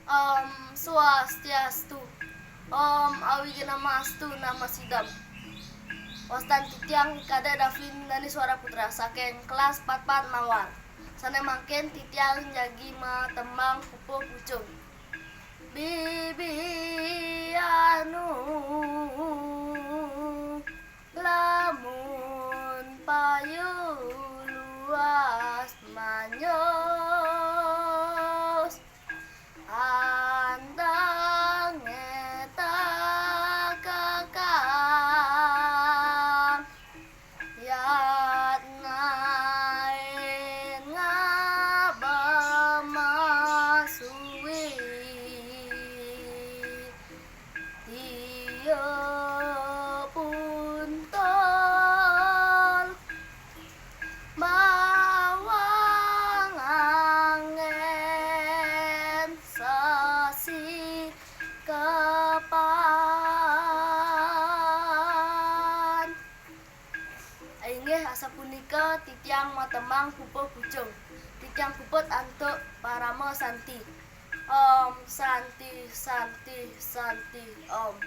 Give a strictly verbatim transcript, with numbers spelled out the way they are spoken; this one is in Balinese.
Om Swastiastu. Om Awighnamastu Namo Sidham. Wastan titiang Kadek Davin Dani Suara Putra saking kelas pat pat Mawar. Sane mangkin titiang jagi matembang pupuh pucung. Bibi anu lamun payu luas manyos, antange takakang yatnaen ngabama suwi. Tiup untol bawang anggen sasikepan. Inggih asapunika titiang matembang pupuh pucung. Titiang puput antuk parama santi. Om Santi, Santi, Santi, Om.